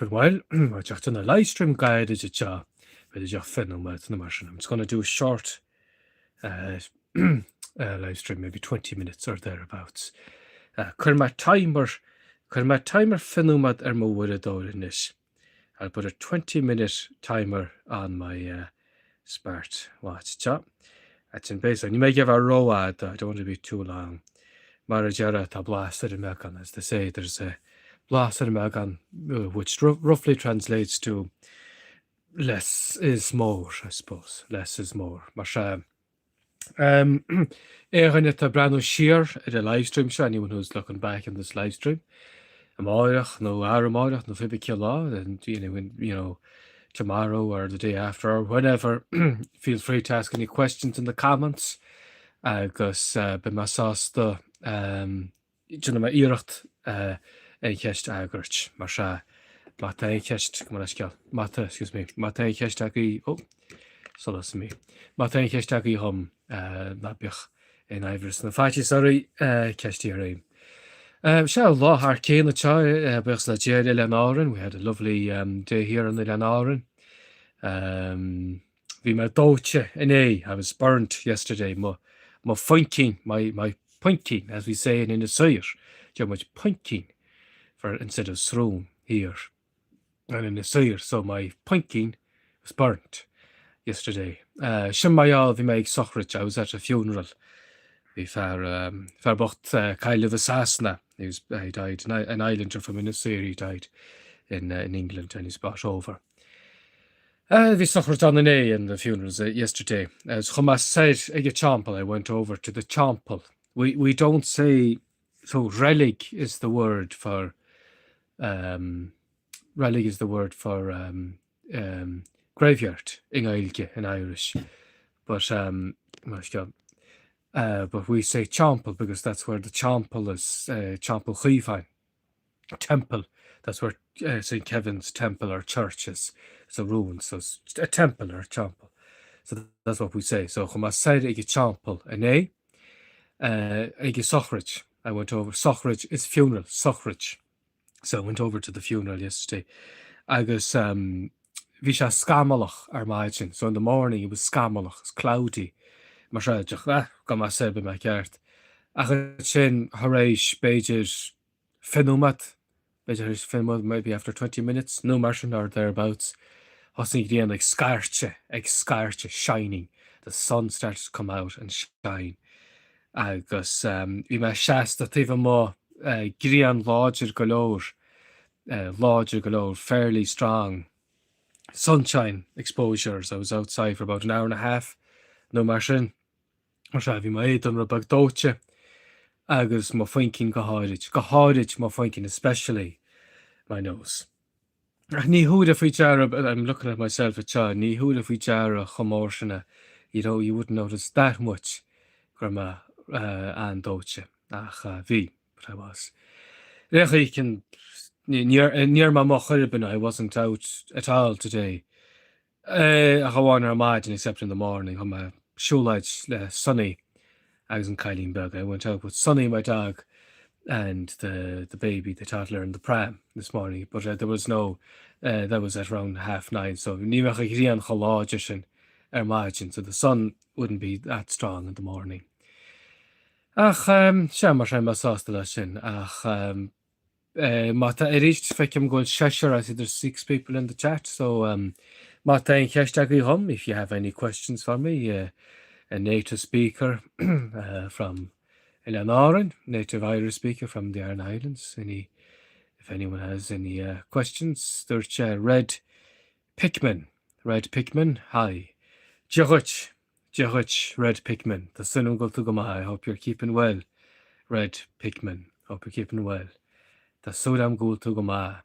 Bhuel, ag déanamh livestream gairid anseo, b'fhéidir 20 nóiméad nó mar sin. I'm just gonna do a short uh, uh, live stream, maybe 20 minutes or thereabouts. Uh, Cuir mé timer, cuir mé timer 20 nóiméad ar mo uaireadóir anois. I'll put a 20 minute timer on my uh, smart watch. Seo, ansin beidh sé. Ní mé ag bheith rófhada, I don't want to be too long. Mar a deirtear, tá blas ar an mbeagán, as they say, there's a blas ar an mbeagán, which roughly translates to less is more, I suppose, less is more. Mar sea, um, aon dhuine atá ag breathnú siar ar an livestream seo, anyone who's looking back on this livestream, amárach nó arú amárach nó pé cén lá, and you know, tomorrow or the day after or whenever, feel free to ask any questions in the comments agus uh, beidh mé sásta um, déanfaidh mé iarracht uh, aon cheist a fhreagairt mar sea má tá aon cheist go scéal má tá excuse me má tá aon cheist agaibh oh, solas mé má tá aon cheist agaibh dhom uh, ná bíodh aon aimhreas ná faitíos oraibh uh, ceistigh orm. Uh, sea lá thar cionn anseo uh, buíochas le Dia ar Oileán Árann. We had a lovely um, day here on Oileán Árann. Um, bhí mé dóite inné, I was burnt yesterday. Mo, mo phuimcín, my, my puimcín, as we say in Inis Oírr. Deir muid puimcín for instead of srón here. And in Inis Oírr, so my puimcín was burnt yesterday. Uh, sin mar gheall bhí mé ag sochraid, I was at a funeral. Bhí fear, um, fear bocht uh, cailleadh i Sasana. He, was, uh, he died, an, an islander from Inis Oírr, he died in, uh, in England and he's brought over. Uh, bhí sochraid ann inné in the funerals uh, yesterday. Uh, so chuaigh mé soir ag an teampall, I went over to the teampall. We, we don't say, so reilig is the word for, um, reilig is the word for um, um, graveyard in Gaeilge, in Irish. But, um, uh, but we say teampall because that's where the teampall is, uh, Teampall Chaomháin temple. That's where uh, St. Kevin's temple or church is. It's a ruin, so it's a temple or a teampall. So that's what we say. So chuaigh mé soir ag an teampall inné uh, ag an sochraid. I went over sochraid is funeral sochraid. So I went over to the funeral yesterday. Agus um, bhí sé scamallach ar maidin. So in the morning it was scamallach, it's cloudy. Mar sea, ah, gabhfaidh mé soir beidh mé ceart. Ach ansin tar éis b'fhéidir 20 nóiméad, b'fhéidir tar éis 20 nóiméad, maybe after 20 minutes, nó mar sin or thereabouts, thosaigh an ghrian ag scairteadh, ag scairteadh, shining. The sun started to come out and shine. Agus um, bhí mé seasta taobh amuigh uh, grian láidir go leor, uh, láidir go leor, fairly strong sunshine exposures. I was outside for about an hour and a half, nó mar sin. Mar sea, bhí m'éadan rud beag dóite agus mo phuimcín go háirid, go háirid mo phuimcín, especially my nose. Ach ní thabharfá faoi deara, I'm looking at myself anseo, ní thabharfá faoi deara chomh mór sin é, you know, you wouldn't notice that much go raibh mé uh, an-dóite, ach uh, bhí, but I was. Réchaoicin, ní raibh mé amuigh chor ar bith, I wasn't out at all today. Ach amháin ar maidin, except in the morning, chuaigh mé siúlóid le Sonny agus an cailín beag. I went out with Sonny, my dog, and the, the baby, the toddler in the pram this morning, but uh, there was no, uh, that was at around half nine, so ní bheadh an ghrian chomh láidir sin ar maidin, so the sun wouldn't be that strong in the morning. Ach um, sea mar sin mé sásta leis sin, ach um, Má tá arís, feicim go bhfuil seisear, I see there's six people in the chat, so um, má tá aon cheist agaibh dhom, if you have any questions for me, uh, a native speaker uh, from Oileán Árann, native Irish speaker from the Aran Islands, any, if anyone has any uh, questions, dúirt uh, Red Pickman, Red Pickman, hi. Dia dhuit, Dia dhuit, Red Pickman, Tá súil agam go bhfuil tú go maith, I hope you're keeping well, Red Pickman, hope you're keeping well. Tá súil agam go bhfuil tú go maith.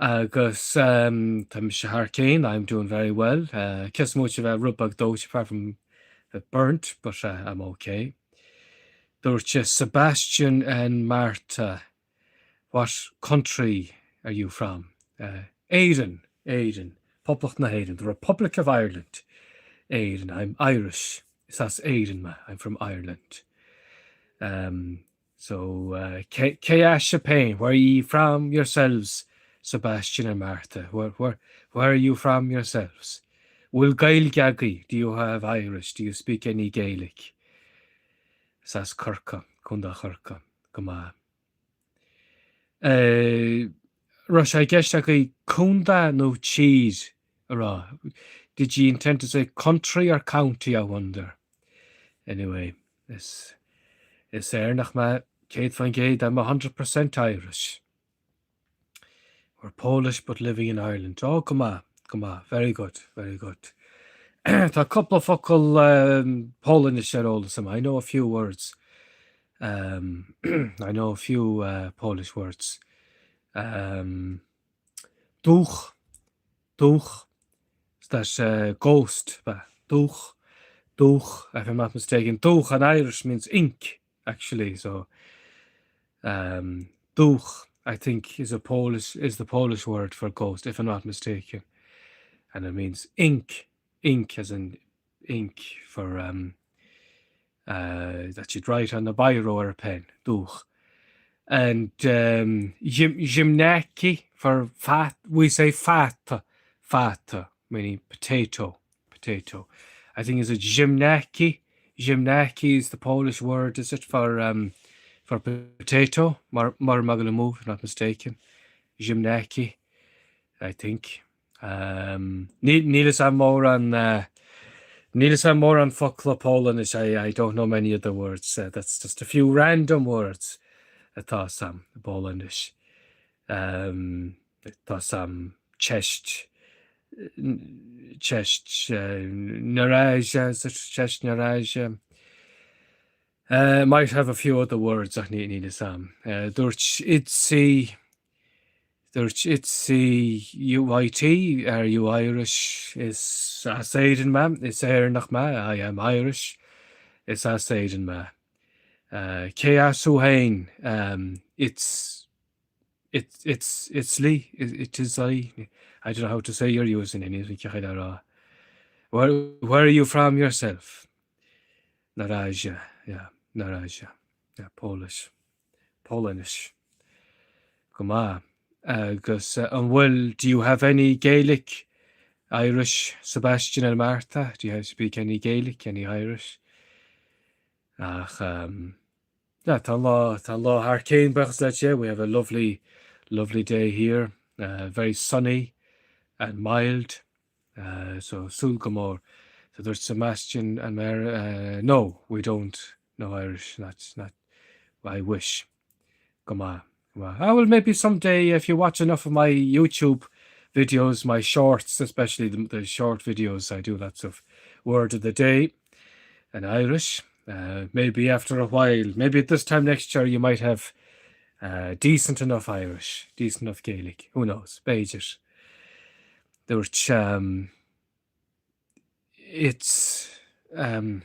Agus um, tá mise thar cionn, I'm doing very well. Uh, cé is moite bheith rud beag dóite apart from a bit burnt, but uh, I'm okay. Dúirt Sebastian and Marta, What country are you from? Uh, Éirinn, Éirinn, Poblacht na hÉireann, the Republic of Ireland. Éirinn, I'm Irish. Is as Éirinn mé, I'm from Ireland. Um, so, uh, cé as sibh féin, where are you from yourselves? Sebastian and Martha? Where, where, where are you from yourselves? Bhfuil Gaeilge agaibh? Do you have Irish? Do you speak any Gaelic? Is as Corcaigh, Contae Chorcaí, go maith. Raibh sé i gceist agaibh contae nó tír a rá? Did you intend to say country or county, I wonder? Anyway, is is Éireannach mé 100%, I'm 100% Irish. We're Polish but living in Ireland. Oh, go maith, go maith. Very good, very good. Tá cúpla focal um, Polainnis ar eolas agam. I know a few words. Um, I know a few uh, Polish words. Um, dúch, dúch, that's uh, ghost, dúch, dúch, if I'm not mistaken. Dúch in Irish means ink, actually. So um, dúch, I think, is a Polish is the Polish word for ghost, if I'm not mistaken, and it means ink, ink as in ink for um, uh, that you'd write on a biro or a pen, dúch. And um, ziemniaki for fat, we say fata, fata, meaning potato, potato. I think is it ziemniaki? Ziemniaki is the Polish word, is it, for um, for potato? Mar mar if I'm not mistaken. Ziemniaki, I think. Um, níl fhios a'm mórán uh, níl fhios a'm mórán focla Polainnis I, I don't know many other words. Uh, that's just a few random words atá fhios a'm i bPolainnis. Um, tá fhios a'm cześć cześć uh, na razie, cześć na razie. Uh, might have a few other words ach ní níl fhios a'm. Uh, dúirt Itzy Dúirt Itzy UIT, are you Irish? Is as Éirinn mé, is Éireannach mé, I am Irish. Is as Éirinn mé. Uh, cé as thú féin? Um, it's it, it's it's Lee, it, it is I. I don't know how to say your username, níl cé rá. Where, where are you from yourself? Na razie, yeah, na razie. Yeah, Polish. Polainnis. Go maith. Agus an bhfuil, do you have any Gaelic, Irish, Sebastian and Martha? Do you have speak any Gaelic, any Irish? Ach, um, yeah, tá lá, tá lá thar cionn buíochas le Dia. We have a lovely, lovely day here. Uh, very sunny and mild. Uh, so súil go mór. So dúirt Sebastian and Mary, uh, no, we don't know Irish. That's not, I wish. Go maith. Go maith. Ah, well, maybe someday if you watch enough of my YouTube videos, my shorts, especially the, the short videos, I do lots of word of the day in Irish. Uh, maybe after a while, maybe at this time next year, you might have uh, decent enough Irish, decent enough Gaelic. Who knows? B'fhéidir. Dúirt um, it's um,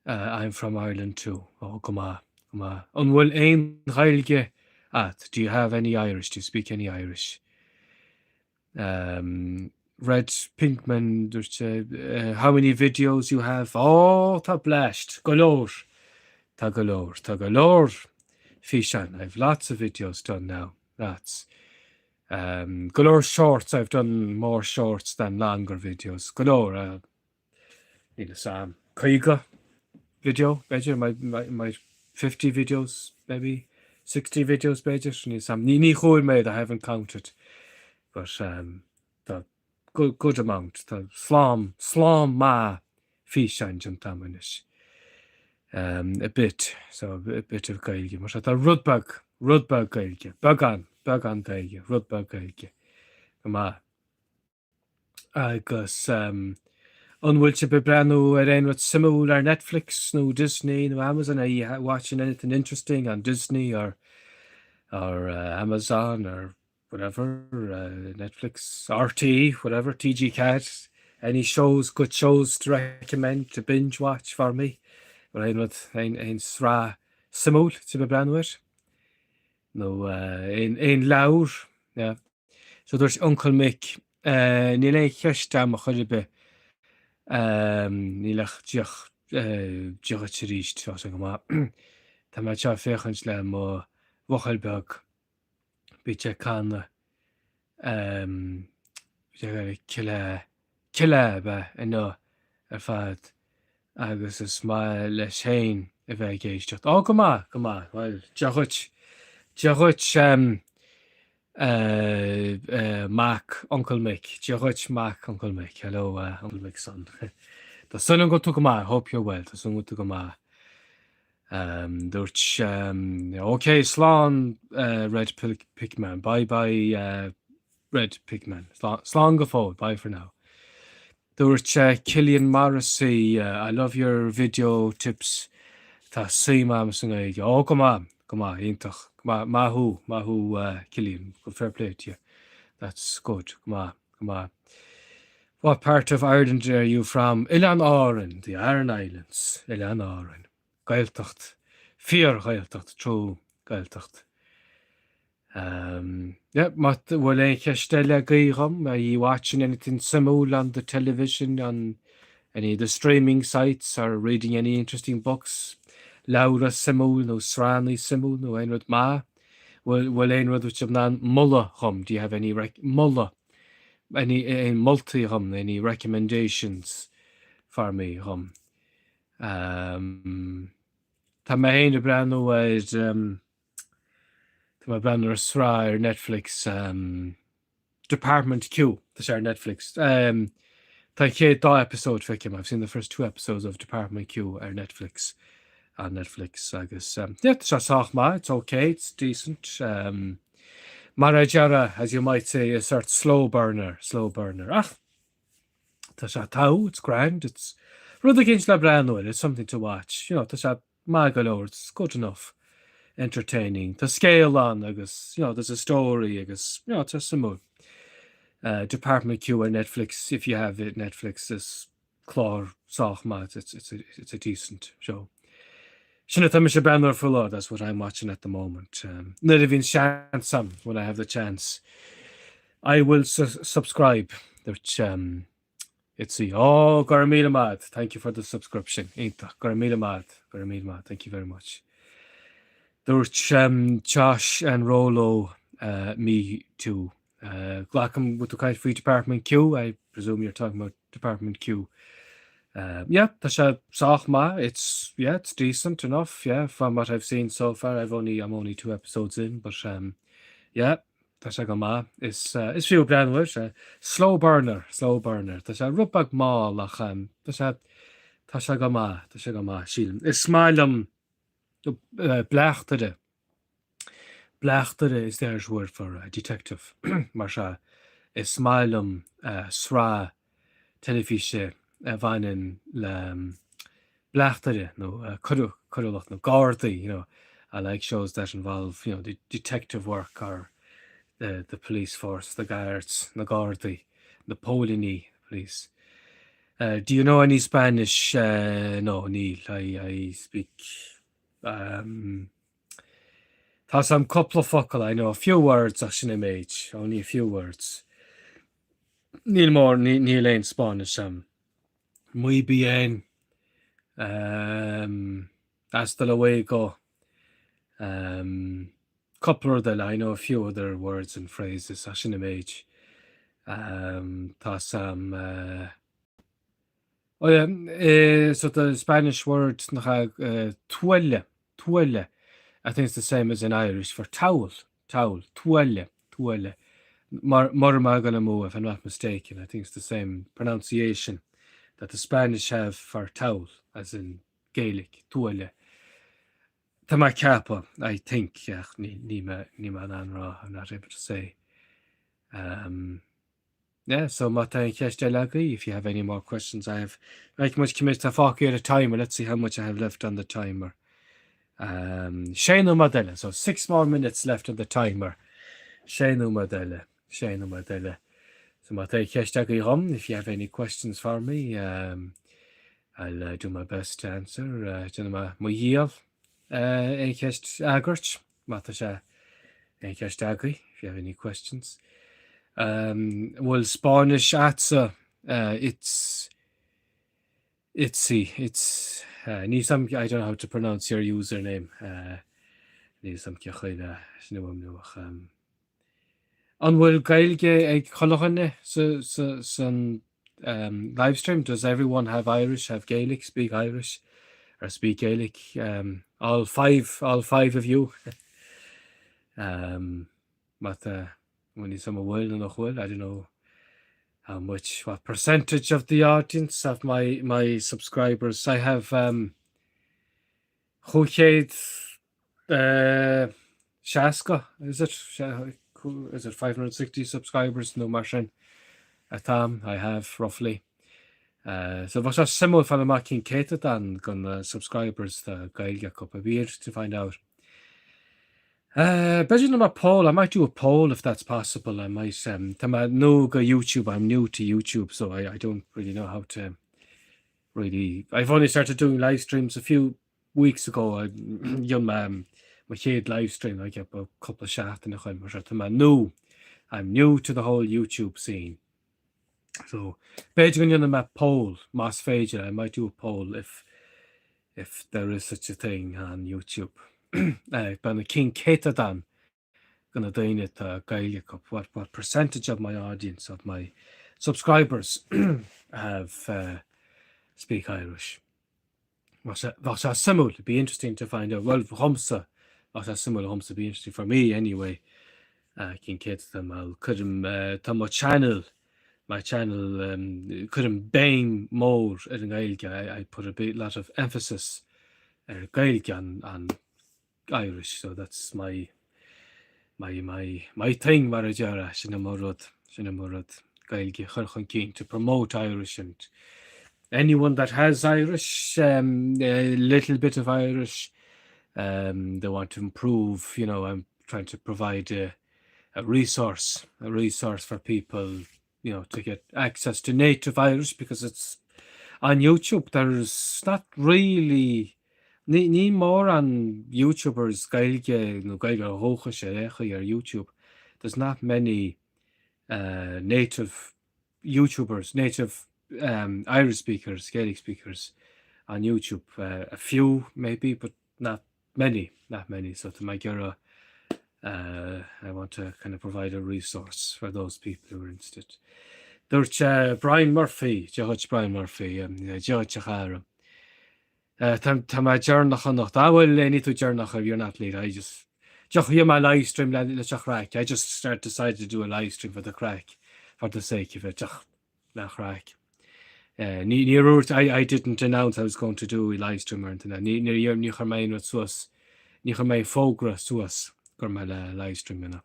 uh, I'm from Ireland too. Oh, go maith, go maith. An bhfuil aon Ghaeilge a't? Do you have any Irish? Do you speak any Irish? Um, Red Pinkman dúirt sé, uh, how many videos you have? Oh, tá bleaist, go leor. Tá go leor, tá go leor físeán. I have lots of videos done now. Lots. Um, go leor shorts, I've done more shorts than longer videos. Go leor, uh, níl fhios a'm. 50 video, b'fhéidir, my, my, my 50 videos, maybe 60 videos, b'fhéidir, níl fhios a'm. Ní, ní chomhair mé, I haven't counted. But um, tá good, good amount, tá slám, slám maith físeán déanta a'm anois. Um, a bit, so a bit of Gaeilge. Mar tá rud beag, rud beag Gaeilge, beagán, beagán Gaeilge, rud beag Gaeilge. Go maith. Agus um, an bhfuil sibh ag breathnú ar aon rud suimiúil ar Netflix nó Disney nó Amazon? Are you watching anything interesting on Disney or or uh, Amazon or whatever, uh, Netflix, RTÉ, whatever, TG4, any shows, good shows to recommend to binge watch for me? Bhfuil aon rud, aon, aon sraith suimiúil sibh ag breathnú air? Nó uh, aon, aon leabhar? Yeah. So dúirt Uncle Mick, uh, níl aon cheist a'm a chor ar bith. Um, níl ach deoch, uh, deoch arís, tá sé go maith. Tá mé anseo ag féachaint le mo bhuachaill beag. Bíonn sé ag canadh. Um, Cile Cile ab ea inniu ar fad agus is maith leis féin a bheith ag éisteacht. Ó, go maith, go maith. Bhuel, Dia dhuit. Dia dhuit, um, uh, uh, mac Uncle Mick. Dia dhuit, mac Uncle Mick. Hello, uh, Uncle Mick's son. Tá súil agam go bhfuil tú go maith. I hope you're well. Tá súil agam go bhfuil tú go maith. Um, dúirt, um, ok, slán, uh, Red Pigman. Bye bye, uh, Red Pigman. Slán go fóill, bye for now. Dúirt Cillian Morrissey, I love your video tips. Tá suim agam sa nGaeilge. Ó, go maith, go maith, iontach. Maith thú, maith thú Cillian. Fair play to you. That's good. Go maith, go maith. What part of Ireland are you from? Oileáin Árann, the Aran Islands. Oileáin Árann. Gaeltacht. Fíor-Ghaeltacht, true Gaeltacht. Um, yeah, má bhfuil aon cheist eile agaibh dhom, are you watching anything suimiúil on the television, on any of the streaming sites, or reading any interesting books? Leabhra suimiúil nó sraitheanna suimiúil nó aon rud maith? Bhfuil bhfuil aon rud bhfuil sibh in ann moladh dhom? Do you have any rec moladh? Any aon moltaí dhom? Any recommendations for me dhom? Um, tá mé féin ag breathnú ar um, Tá mé ag breathnú ar sraith ar Netflix, Department Q, tá sé ar Netflix. Tá an chéad dá eipeasóid feicthe agam, I've seen the first two episodes of Department Q ar Netflix, on Netflix agus yeah, tá sé sách maith, it's okay, it's decent. Mar a déarfá, as you might say, a sort slow burner, slow burner. Ach tá sé togha, it's grand, it's rud eicínt le breathnú air, it's something to watch, you know, tá sé maith go leor, it's good enough, entertaining. Tá scéal ann agus, you know, there's a story agus, you know, tá suimiúil. Uh, Department Q ar Netflix, if you have it, Netflix is clár sách maith, it's, it's, a, it's a decent show. Sin atá mise ag breathnú air faoi láthair, that's what I'm watching at the moment. Um, nuair a bhíonn seans agam, when I have the chance, I will su subscribe. Dúirt, um, Itzy. Oh, go raibh míle maith. Thank you for the subscription. Iontach. Go raibh míle maith. Go raibh míle maith. Thank you very much. Dúirt um, Josh and Rolo uh, me too. Uh, glacaim go bhfuil tú ag caint faoi Department Q. I presume you're talking about Department Q. Uh, yeah, tá sé sách maith. It's yeah, it's decent enough. Yeah, from what I've seen so far, I've only I'm only two episodes in, but um, yeah, Tá sé go maith. Is is fiú breathnú air. Slow burner, slow burner. Tá sé rud beag mall ach tá sé tá sé go maith, tá sé go maith, sílim. Is maith liom bleachtaire. Bleachtaire is the Irish word for a detective. Mar sea, is maith liom sraith teilifíse a bhaineann le bleachtaire nó coiriúlacht nó gardaí, you know, I like shows that involve, you know, the detective work or the, the police force, the guards, na gardaí, na póilíní, police. Uh, do you know any Spanish? Uh, no, níl. I, I speak um, Tá 's a'm cúpla focal, I know a few words ach sin an méid, only a few words. Níl mór, níl aon Spáinnis a'm. Muy bien. Um, hasta luego. Um, cúpla rud eile, I know a few other words and phrases ach sin an méid. Um, tá 's a'm uh, oh yeah, uh, so the Spanish word nach uh, toalla, toalla. I think it's the same as in Irish for towel, towel, tuaille, tuaille. Mar mura mbeidh dul amú, if I'm not mistaken, I think it's the same pronunciation that the Spanish have for towel, as in Gaelic, tuaille. Tá mé ag ceapadh, I think, ach ní ní mé ní mé in ann rá, I'm not able to say. Um, Yeah, so má tá aon cheist eile agaibh, if you have any more questions, I have feicfidh muid cé mhéad atá fágtha ar an timer, let's see how much I have left on the timer. Um, sé nóiméad eile, so six more minutes left on the timer. Sé nóiméad eile, sé nóiméad eile. So má tá aon cheist agaibh dhom, if you have any questions for me, um, I'll uh, do my best to answer. Uh, Déanfaidh mé mo dhícheall uh, aon cheist a fhreagairt. Má tá sé aon cheist agaibh, if you have any questions. Um, bhfuil Spáinnis a'dsa, uh, it's Itzy, it's uh, níl 's a'm, I don't know how to pronounce your username. Uh, níl 's a'm cén chaoi le sin a fhuaimniú ach um, An bhfuil Gaeilge ag chuile dhuine sa, sa, san um, live stream? Does everyone have Irish, have Gaelic, speak Irish or speak Gaelic? Um, all five, all five of you? um, má tá bhfuil a fhios agam an bhfuil nó nach bhfuil, I don't know how much, what percentage of the audience of my, my subscribers. I have um, 560, is it? Is it 560 subscribers nó mar sin atá agam, I have roughly. Uh, so bheadh sé suimiúil fáil amach cén céatadán de na subscribers tá Gaeilge acu. I'd be interested to find out. Uh, b'fhéidir déanfaidh mé poll, I might do a poll if that's possible. I might, um, tá mé nua go YouTube, I'm new to YouTube, so I, I don't really know how to really, I've only started doing live streams a few weeks ago dhein mé mo chéad live stream I gceapadh cúpla seachtain ó shin mar seo tá mé nua I'm new to the whole YouTube scene. So b'fhéidir go ndéanfaidh mé poll más féidir I might do a poll if if there is such a thing on YouTube. Eh, b'fhéidir cén céatadán de na daoine atá Gaeilge acu, what, what percentage of my audience, of my subscribers have uh, speak Irish. Bheadh sé suimiúil, it'd be interesting to find out, well, dhomsa, bheadh sé suimiúil dhomsa, be interesting for me anyway, uh, cén céatadán mar cuirim, uh, tá mo channel, my channel, um, cuirim béim mór ar an nGaeilge, I, I put a big lot of emphasis ar Gaeilge an, an Irish, so that's my my my my thing mar a déarfá, sin é mo rud, sin é mo rud, Gaeilge a chur chun cinn, to promote Irish and anyone that has Irish, um, a little bit of Irish, um, they want to improve, you know, I'm trying to provide a, a resource, a resource for people, you know, to get access to native Irish because it's on YouTube there's not really ní ní mórán YouTubers Gaeilge nó Gaeilge dhúchais ar aon chaoi ar YouTube. There's not many uh, native YouTubers, native um, Irish speakers, Gaelic speakers on YouTube. Uh, a few maybe, but not many, not many. So tá mé ag iarraidh uh, I want to kind of provide a resource for those people who are interested. Dúirt uh, Brian Murphy, Dia dhuit Brian Murphy, um, Dia dhuit a chara. Uh, tá tá mé deireanach anocht. Ah, well, níl tú deireanach if you're not late. I just just dhein mé live stream le leis an chraic. I just start decided to do a live stream for the craic, for the sake of it. Just le chraic. Uh, ní ní dúirt I, I didn't announce I was going to do a live stream or anything. Ní ní ní chuir mé aon rud suas, ní chuir mé fógra suas go raibh mé le live stream a dhéanamh.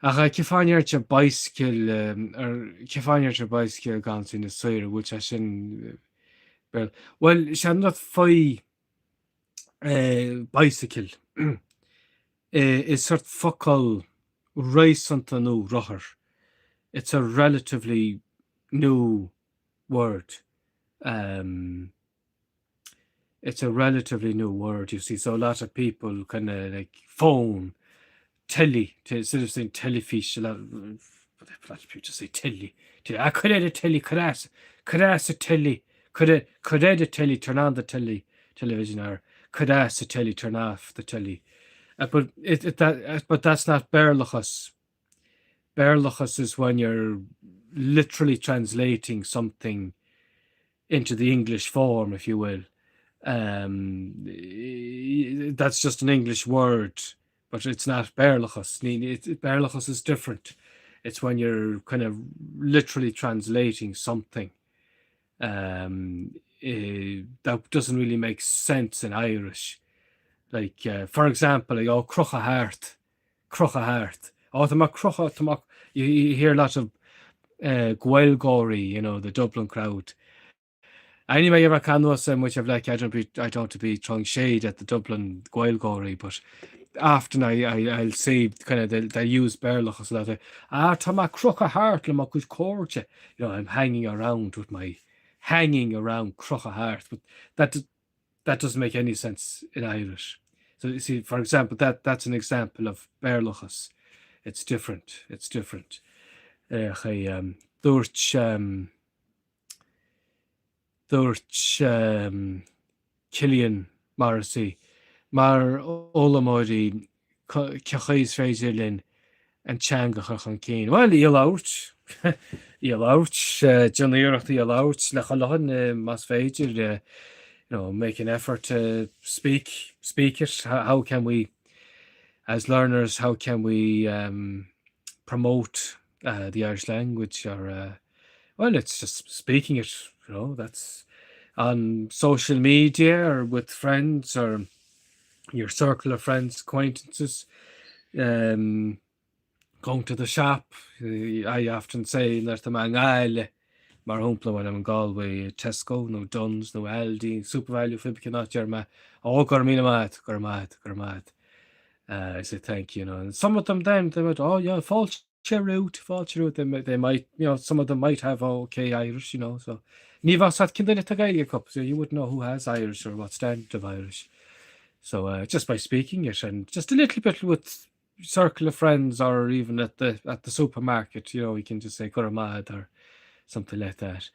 Ach uh, cén fáth a ndeirtear bicycle um, ar cén fáth a ndeirtear bicycle gan na saoire bhfuil sé sin Well, well sé an rud faoi uh, bicycle is sort focal réasúnta nua rothar. It's a relatively new word. Um, it's a relatively new word, you see. So a lot of people kind of like phone, telly, instead of saying teilifís, a lot, a lot of people just say telly. Ah, cuir ar an telly, cuir as, cuir as an telly, cuir, cuir ar an telly, turn on the telly, television, or cuir as an telly, turn off the telly. Uh, but it, it, that, uh, but that's not Béarlachas. Béarlachas is when you're literally translating something into the English form, if you will. Um, that's just an English word, but it's not Béarlachas. Béarlachas is different. It's when you're kind of literally translating something um, uh, that doesn't really make sense in Irish. Like, uh, for example, like, oh, crochadh thart, crochadh thart. Oh, tá mé crochadh, tá mé, you, you hear a lot of uh, Gaeilgeoirí, you know, the Dublin crowd. Anyway, ever can say much of like I don't be I don't to be throwing shade at the Dublin Gaeilgeoirí, but often I, I I'll see kind of they, they use Béarlachas a lot. Ah, tá mé crochadh thart le mo chuid cairde. You know, I'm hanging around with my hanging around crochadh thart, but that that doesn't make any sense in Irish. So you see, for example, that that's an example of Béarlachas. It's different. It's different. Uh, um, dúirt um, dúirt um, Cillian Morrissey mar fhoghlaimeoirí cén chaoi is féidir linn. an teanga a chur chun cinn? Bhuel, í a labhairt. Í a labhairt. Déan iarracht í a labhairt le chuile dhuine más féidir. You know, make an effort to speak, speak it. How can we, as learners, how can we um, promote uh, the Irish language or uh, well, it's just speaking it, you know, that's on social media or with friends or your circle of friends, acquaintances, um, going to the shop. I often say nuair atá mé i nGaillimh, mar shampla, when I'm in Galway, Tesco nó Dunnes nó Aldi, SuperValu, pé ar bith cén áit, deir mé, oh, go raibh míle maith, go raibh maith, go raibh maith. Uh, I say thank you, you know. And some of them then, they went, oh yeah, fáilte romhat, fáilte romhat. They, they might, you know, some of them might have okay Irish, you know, so ní bheadh a fhios agat cén duine atá Gaeilge acu, so you wouldn't know who has Irish or what standard of Irish. So uh, just by speaking it and just a little bit with circle of friends or even at the at the supermarket, you know, you can just say go raibh maith or something like that.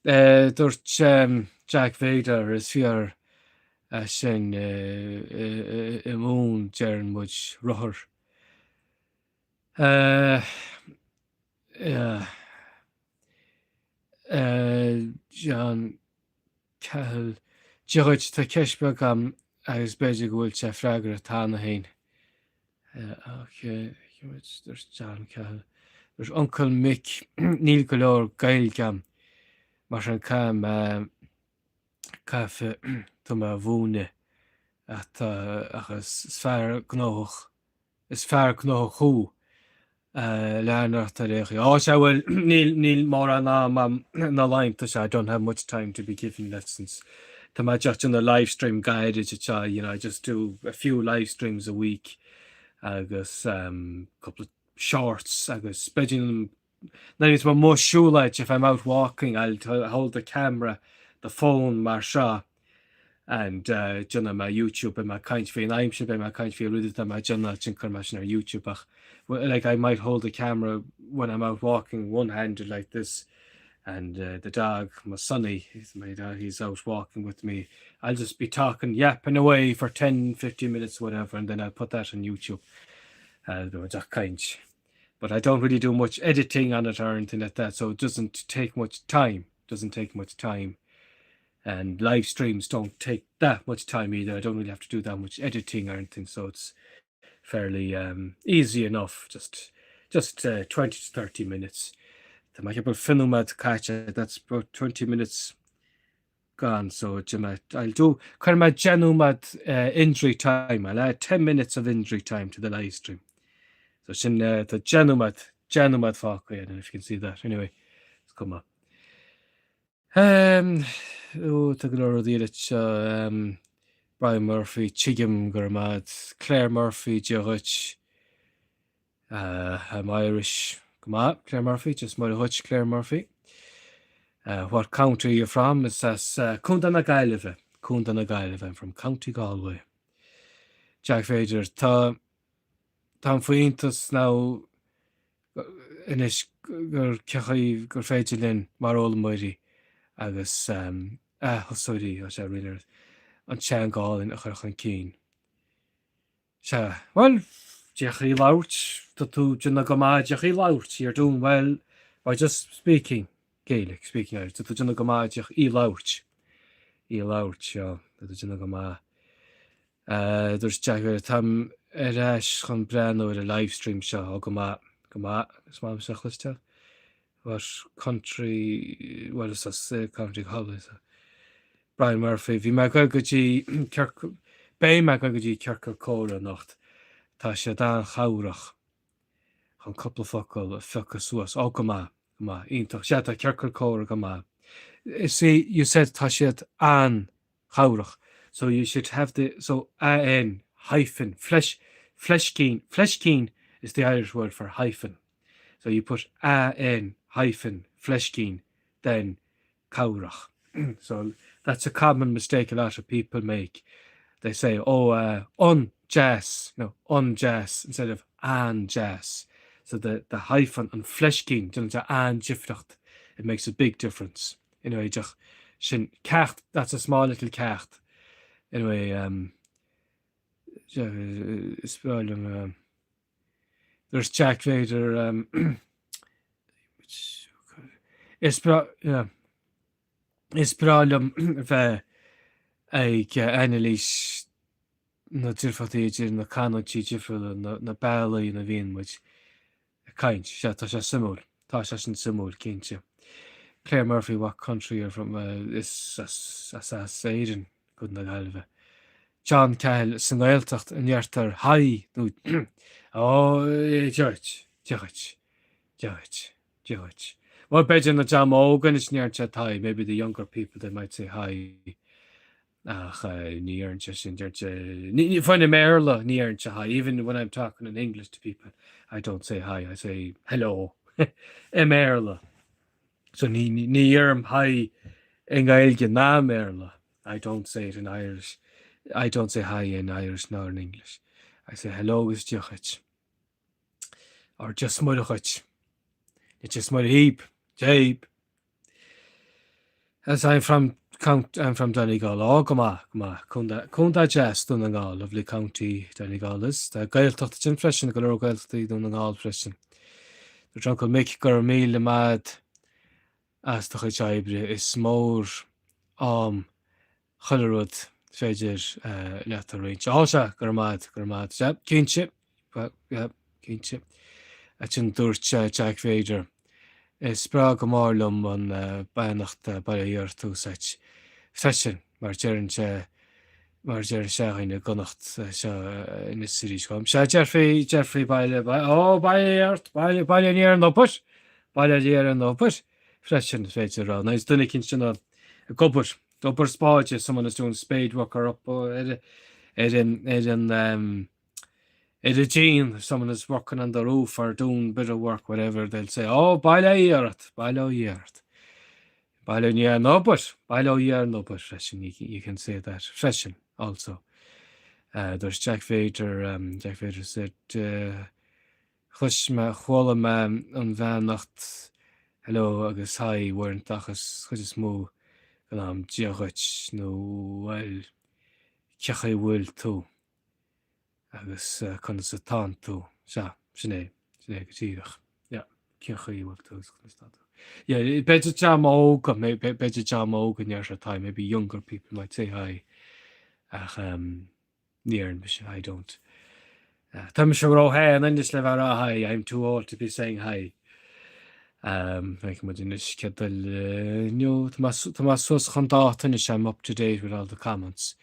Uh, dúirt um, Jack Vader is fíor é sin uh, uh, i Mumhain deireann muid rothar. Uh, yeah. Uh, John Cahill, Dia dhuit, tá ceist beag agam agus b'fhéidir go bhfuil sé freagartha cheana féin. Ok, dúirt John Cahill. Dúirt Uncail Mick, níl go leor Gaeilge agam, mar sin caithfidh mé, caithfidh tú mé a mhúineadh ach is fear gnóthach Is fear gnóthach thú. Lean ort ar aon chaoi. Á, sea, bhuel, níl, níl mórán ama a'm na laethanta seo, I don't have much time to be giving lessons. Tá mé just déanamh livestream gairid anseo, you know, I just do a few live streams a week agus um, cúpla shorts agus b'fhéidir nuair atá mé amuigh ag siúlóid, if I'm out walking, I'll hold the camera, the phone mar seo and déanfaidh mé YouTube, beidh mé ag caint faoin aimsir, beidh mé ag caint faoi rudaí atá mé ag déanamh, ansin cuirfidh mé sin ar YouTube ach like I might hold the camera when I'm out walking one-handed like this and uh, the dog, my sonny, he's, my dog, he's out walking with me. I'll just be talking, yapping away for 10, 15 minutes, whatever, and then I'll put that on YouTube. Uh, beidh mé ag caint. But I don't really do much editing on it or anything like that, so it doesn't take much time. Doesn't take much time. And live streams don't take that much time either. I don't really have to do that much editing or anything, so it's fairly um, easy enough. Just just uh, 20 to 30 minutes. Tá mé ag ceapadh 20 nóiméad caite, that's about 20 minutes gone, so I'll do cuirfidh mé 10 nóiméad uh, injury time. I'll add 10 minutes of injury time to the live stream. So sin uh, tá 10 nóiméad 10 nóiméad fágtha, I don't know if you can see that. Anyway, is cuma. Um, ó, tá go leor rudaí eile seo. Um, Brian Murphy, tuigim go raibh maith. Claire Murphy, Dia dhuit. Uh, I'm Irish. Go maith, Claire Murphy, just Muire dhuit, Claire Murphy. Uh, what county are you from? Is as uh, Contae na Gaillimhe. Contae na Gaillimhe. I'm from County Galway. Jack Vader, tá táim faoi iontas now anois gur cén chaoi gur féidir linn mar fhoghlaimeoirí agus um, ath-thosóirí, ó sea, really, an teanga álainn a chur chun cinn. Sea, bhuel, díreach í labhairt, tá tú déanamh go maith díreach í labhairt, you're doing well by just speaking Gaelic, speaking Irish, tá tú déanamh go maith díreach í labhairt, í labhairt, sea, tá tú déanamh go maith. Uh, dúirt Jack, táim ar ais chun breathnú ar an livestream seo, ó go maith, go maith, is maith liom a chloisteáil. What country, well, is as uh, County Galway, so. Brian Murphy, Bhí mé ag dul go dtí ciorcal, beidh mé ag dul go dtí ciorcal comhrá anocht. Tá siad an-chabhrach chun cúpla focal a phiocadh suas. Ó, go maith, go maith, iontach. Sea, tá ciorcal comhrá go maith. See, you said tá siad an-chabhrach. So you should have the, so AN hyphen, fleis, fleiscín, fleiscín is the Irish word for hyphen. So you put AN hyphen fleiscín, then cabhrach. So that's a common mistake a lot of people make. They say, oh, uh, an-deas, no, an-deas instead of an-deas. So the, the hyphen an fleiscín, déanann sé an-difríocht. It makes a big difference. Anyway, deoch sin ceacht, that's a small little ceacht. Anyway, um, is breá liom, um, Dúirt Jack Vader, um, is breá, yeah, is breá liom bheith ag anailís na difríochtaí idir na canúintí difriúla, na bealaí ina bhíonn muid ag caint. Sea, tá sé suimiúil. Tá sé sin suimiúil, cinnte. Claire Murphy, what country are from? Is as as Éirinn, Contae na Gaillimhe. John Cahill, sa nGaeltacht an ndeirtear haigh nó Ó, Dia dhuit, Dia dhuit, Dia dhuit, Dia dhuit. Bhuel, b'fhéidir na dream óg anois ndeireann siad haigh, maybe the younger people they might say hi. Ach ní deireann sé sin, deir sé, fiú i mBéarla ní deireann sé hi, even when I'm talking in English to people, I don't say hi, I say hello i mBéarla. So ní deirim hi i nGaeilge ná i mBéarla, I don't say it in Irish, I don't say hi in Irish nor in English. I say hello agus Dia dhuit. Or Dia 's Muire dhuit. Dia 's Muire dhaoib, dhaoib. As I'm from count I'm from Donegal. Ó, go maith, go maith. Contae, contae deas Dún na nGall, lovely county Donegal is. Tá Gaeltacht ansin freisin, go leor Gaeltachtaí Dún na nGall freisin. Dúirt Uncle Mick go raibh míle maith as do chuid oibre. Is mór am chuile rud féidir leat a roinnt. Á sea, go raibh maith, go raibh maith. Sea, cinnte, yeah, cinnte. Ansin dúirt Jack Vader, is breá go mór liom an beannacht bail ó Dhia ort úsáid freisin mar deireann sé mar deireann sé againn i gConnacht seo anois arís dhom. Sea, déarfaí, déarfaí bail, ó, bail ó Dhia ort, bail, bail ó Dhia ar an obair, bail ó Dhia ar an obair freisin, is féidir a rá. Nó is duine eicínt sin ag obair. Obair spáide, someone is doing spade work or up ar ar an ar an um, ar an díon, someone is working on the roof or doing bit of work, whatever, they'll say, oh, bail ó Dhia ort, bail ó Dhia ort. Bail ó Dhia ar an obair, bail ó Dhia ar an obair freisin, you, you can say that freisin also. Uh, dúirt Jack Vader, um, Jack Vader said, uh, Chlois mé, chuala mé an bheannacht hello agus hi uaireanta ach is chuid is mó den am Dia dhuit nó bhuel cén chaoi a bhfuil tú agus conas atánn tú. Sea, sin é, sin é go díreach. Yeah, cén chaoi a bhfuil tú agus conas atá tú. Yeah, b'fhéidir dream óg, b'fhéidir dream óg a ndéarfadh hi, maybe younger people might say hi ach um, Ní deireann mise, I don't. Tá mise róshean anois le bheith ag rá hi, I'm too old to be saying hi. Feicfidh muid anois céard eile inniu. Tá mé suas chun dáta anois, I'm up to date with all the comments.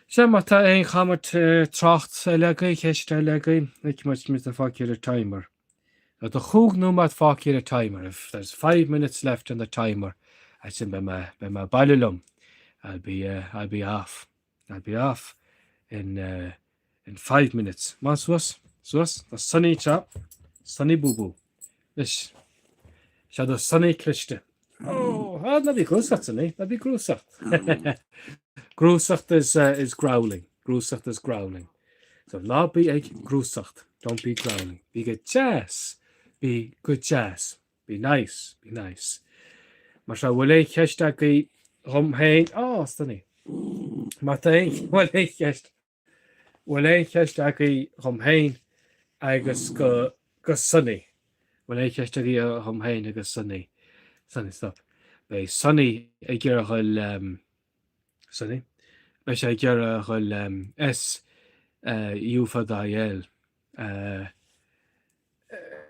Sea, má tá aon comment trácht eile agaibh, ceist eile agaibh, feicfidh muid muid tá fágtha ar an timer. Tá chúig nóiméad fágtha ar an timer, if there's five minutes left on the timer, ansin beidh mé, beidh mé baile liom. I'll be, uh, I'll be off. I'll be off in uh, in five minutes. Má suas, suas, tá Sonny seo, Sonny Bú Bú. Anois, seo do Sonny cliste. Oh, ah, ná bí ag grúsacht, Sonny, ná bí ag grúsacht. Grúsacht is, uh, is growling. Grúsacht is growling. So ná bí ag grúsacht. Don't be growling. Bí go deas. Bí go deas. Be nice, be nice. Mar seo, bhfuil aon cheist agaibh dhom féin? Á, Sonny. Má tá aon, bhfuil aon cheist, bhfuil aon cheist agaibh dhom féin agus go, go Sonny? Bhfuil aon cheist agaibh dhom féin agus Sonny? Sonny, stop. Beidh Sonny ag iarraidh dhul, um, Sonny? Beidh sé ag iarraidh dhul, um, S, uh, U fada I L, uh,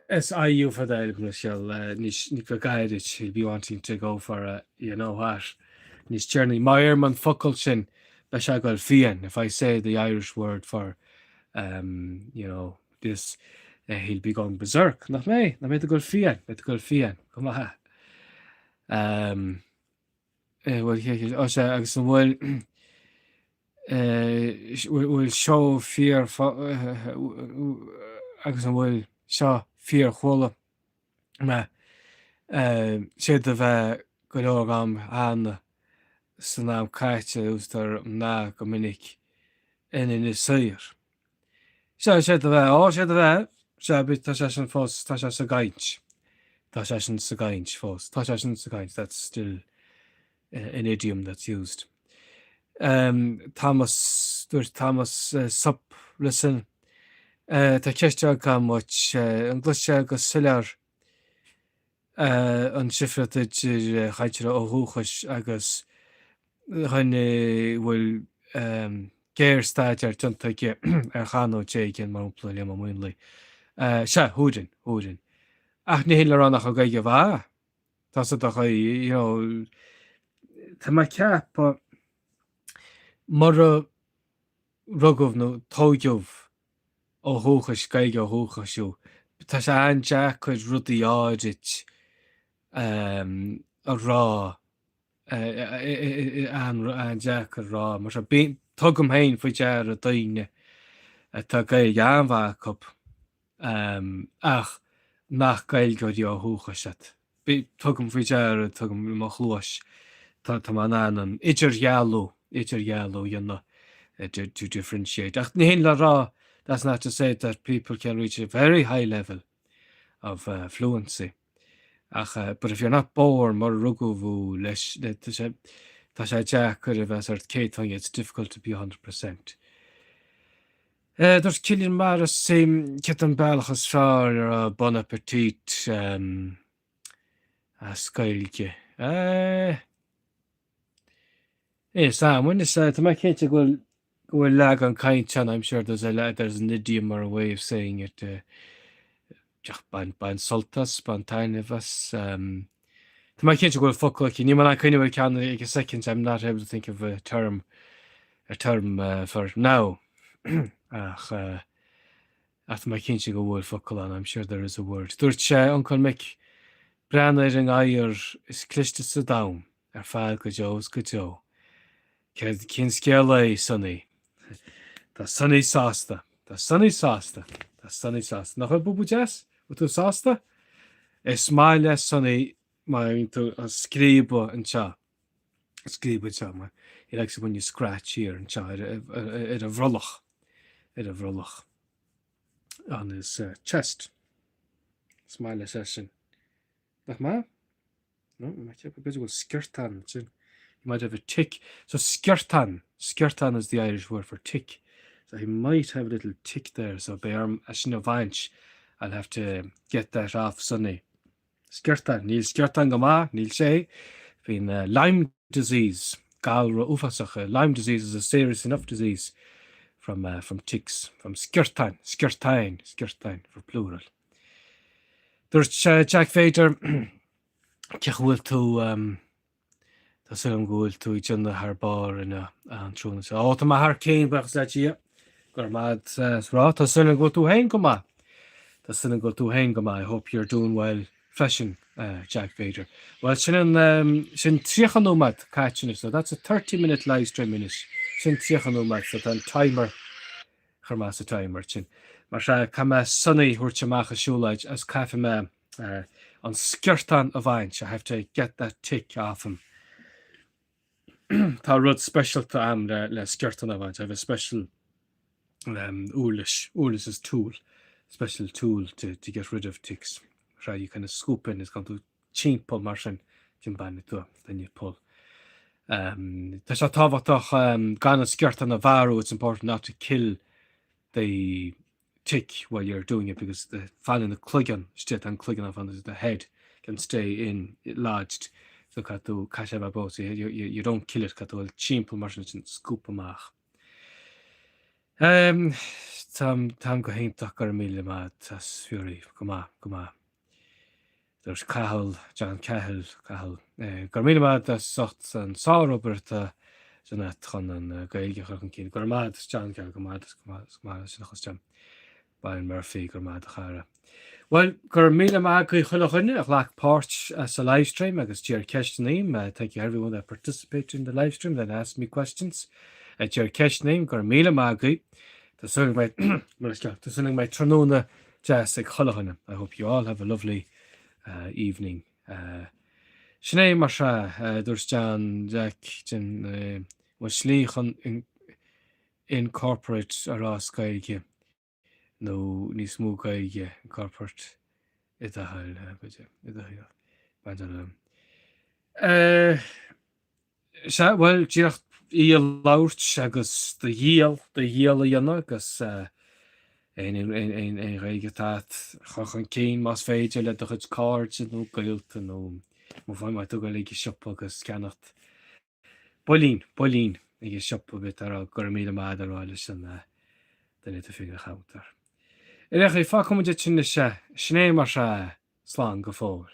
S I U fada L go scéal níos go gairid he'll be wanting to go for a you know what níos deireanaí. Má deirim an focal sin beidh sé ag dul fiáin if I say the Irish word for um, you know this uh, he'll be going berserk nach mbeidh nach mbeidh tú ag dul fiáin beidh tú ag dul fiáin go maith um, eh, bhfuil ó sea agus an bhfuil bhfuil seo fíor agus an bhfuil seo fíor chuala mé sé do bheith go leor am cheana san am caite úsáidtear mná go minic in Inis Oírr. Sea, sé do bheith, ó, sé do bheith, sea, tá sé sin fós, tá sé sa gcaint, tá sé sin sa gcaint fós, tá sé sin sa gcaint, that's still an idiom that's used. Um, Thomas, dúirt Thomas, uh, sup, listen. Tá ceist agam duit, an gcloisfeá go soiléir an difríocht idir chainteoir ó dhúchais agus dhuine a bhfuil géarstaidéar déanta aige ar chanúint éigin, mar shampla Liam Ó Maonlaí? Sea, thabharfainn, thabharfainn. Ach ní hin le rá nach bhfuil Gaeilge mhaith. Tá sa do you know, tá mé ag ceapadh mura rugadh nó tóigeadh ó dhúchais, Gaeilge ó dhúchais thú, tá sé an-deacair rudaí áirid a rá, an-deacair a rá, mar seo, tugaim féin faoi deara daoine atá Gaeilge an-mhaith acu ach nach Gaeilgeoirí ó dhúchais iad. Tugaim faoi deara, tugaim i mo chluais, tá mé in ann an idirdhealú, idirdhealú a dhéanamh, to differentiate. Ach ní hin le rá, that's not to say that people can reach a very high level of fluency. Ach, but if you're not born, mura rugadh thú leis, tá sé, tá sé deacair a bheith sort 100%, it's difficult to be 100%. Dúirt Cillian Morrissey, Céard an bealach is fearr le rá bon appetit as Gaeilge? Is am, is tá mé cinnte go bhfuil go bhfuil leagan cainte ann, I'm sure there's a there's an idiom or a way of saying it. Bain bain sult as, bain taitneamh as. Tá mé cinnte go bhfuil focal aici, níl mé in ann cuimhneamh ar ceann ag an soicind, I'm not able to think of a term a term for now. Ach ach tá mé cinnte go bhfuil focal ann, I'm sure there is a word. Dúirt sé, Uncail Mick, breathnaigh ar an ngadhar is cliste sa domhan ar feadh go deo is go deo. Céard, cén scéal é, Sonny? Tá Sonny sásta. Tá Sonny sásta. Tá Sonny sásta. Nach bhfuil búbú deas? Bhfuil tú sásta? Is maith le Sonny má bhíonn tú ag scríobadh anseo. Scríobadh anseo. Mar he likes it when you scratch here anseo ar, ar, ar a bhrollach. Ar a bhrollach. On his uh, chest. Is maith leis é sin. Nach maith? No, mé ag ceapadh b'fhéidir go bhfuil sciortán ansin. He might have a tick. So sciortán, sciortán is the Irish word for tick. So he might have a little tick there, so beidh orm é sin a bhaint. I'll have to get that off Sonny. Sciortán, níl sciortán go maith, níl sé. Bíonn uh, Lyme disease, galra uafásach. Uh, Lyme disease is a serious enough disease from, uh, from ticks, from sciortáin, sciortáin, sciortáin for plural. Dúirt Jack Vader, Cén chaoi a bhfuil tú, tá súil agam go bhfuil tú ag déanamh thar barr inniu an tráthnóna seo. Ó, tá mé thar cionn, buíochas le Dia. Go raibh maith agat as rá. Tá súil agam go bhfuil tú féin go maith. Tá súil agam go bhfuil tú féin go maith. I hope you're doing well freisin, Jack Vader. Bhuel, sin an, sin 30 nóiméad caite anois. So that's a 30 minute live stream anois. Sin 30 nóiméad, so tá an timer Chuir mé sa timer sin. Mar sea, caithfidh mé Sonny a thabhairt amach ag siúlóid agus caithfidh mé an sciortán a bhaint, I have to get that tick off him. Tá rud speisialta a'm le, le sciortán a bhaint, I have a special um, uirlis, uirlis is tool, special tool to, to get rid of ticks. Mar sea, you kind of scoop in, is gabhann tú timpeall mar sin ansin baineann tú, then you pull. Tá sé tábhachtach gan an sciortán a mharú, it's important not to kill the tick while you're doing it because the fanann an cloigeann istigh, tá an cloigeann ann fanann the head can stay in lodged so caithfidh tú, caithfidh sé a bheith beo so you, you, you don't kill it, caithfidh tú dul timpeall mar sin ansin scoop amach. Um, táim, táim go hiontach go raibh míle maith as fiafraí, go maith, go maith. Dúirt Cathal, John Cahill, Cathal, Go raibh míle maith agat as ucht an sárobair atá déanta agat chun an Ghaeilge a chur chun cinn. Go raibh maith agat, John Cahill, go maith agat, go maith, go maith sin a chloisteáil. Brian Murphy, go raibh maith agat a chara. Bhuel, go raibh míle maith agaibh chuile dhuine a ghlac páirt sa livestream agus d'iarr ceisteanna orm. Thank you everyone that participated in the livestream that asked me questions. D'iarr ceisteanna orm, go raibh míle maith agaibh. Tá súil go mbeidh, tá súil go mbeidh tráthnóna deas ag chuile dhuine. I hope you all have a lovely evening. Sin é mar sea, dúirt John Jack den bhfuil slí chun incorporate a rá as Gaeilge nó níos mó Gaeilge incorporate i do thoil, b'fhéidir, i do shaol. B'fhéidir. Sea, bhuel, díreach í a labhairt agus do dhícheall, do dhícheall a dhéanamh agus. Aon Ghaeilge atá agat a chur chun cinn más féidir le do chuid cairde nó gaolta nó má bhíonn tú ag dul ag an siopa agus ceannacht builín, builín ag an siopa beidh tú ag rá go raibh míle maith agat a rá leis an duine atá fén chuntar. Ar aon chaoi, fágfaidh muid ansin anois é. Sin é mar sea, slán go fóill.